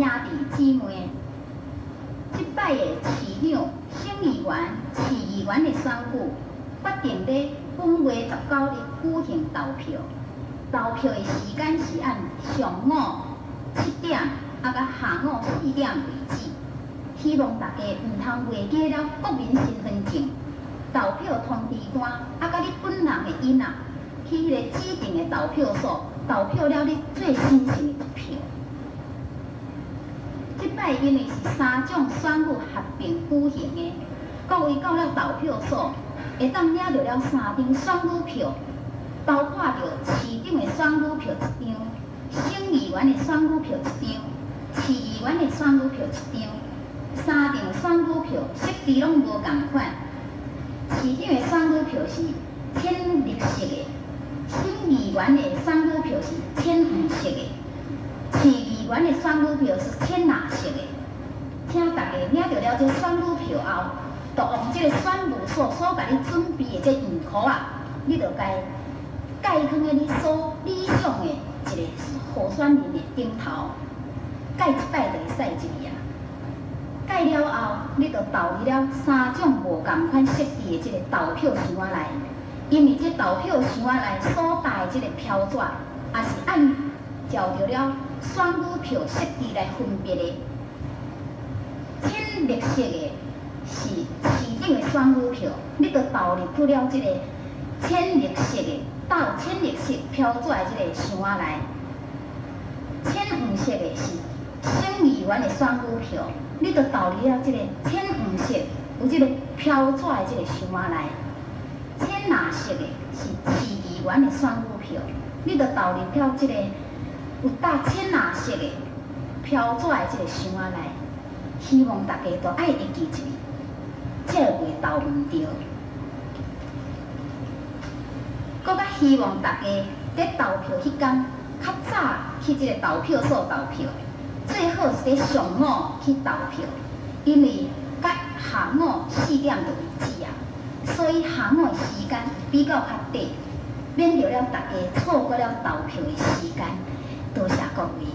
兄弟姊妹，這擺的市長、省議員、市議員的選舉，決定佇本月十九日舉行投票。投票的時間是按上午7點，啊到下午4點為止。希望大家毋通袂記了國民身份證、投票通知單，啊，佮你本人的印仔，去彼个指定的投票所投票了你最神聖的一票。這擺因為是三種選舉合併舉行的，各位到了投票所，會當領著了三張選舉票，包括著市長的選舉票一張，省議員的選舉票一張，市議員的選舉票一張。三張選舉票色字攏無仝款，市長的選舉票是淺綠色的，省議員的選舉票是淺黃色的，市議員的選舉票是淺藍色的。請大家領著了這選舉票後，就往這个選務所所共你準備的這樣箍仔，你就共蓋囥佇你所理想的一个候選人的頂頭，蓋一擺就會使入去啊。蓋了後，你就投入了三種無仝款設置的這个投票箱仔內，因為這投票箱仔內所帶的這个飄紙，也是按照著了選舉票設置來分別的。淺綠色的是市長的選舉票，你就投入去了這个淺綠色的帶有淺綠色飄紙的這个箱仔內。淺黃色的是省議員的選舉票，你就投入了這个淺黃色有這个飄紙的這个箱仔內。淺藍色的是市議員的選舉票，你就投入了這个有帶淺藍色的飄紙的這个箱仔內。希望大家都愛會記一下，才會袂投毋著。閣較希望大家佇投票彼工較早去這个投票所投票，最好是佇上午去投票，因為到下午四點就為止啊，所以下午的時間比較較短，免著了大家錯過了投票的時間。多謝各位。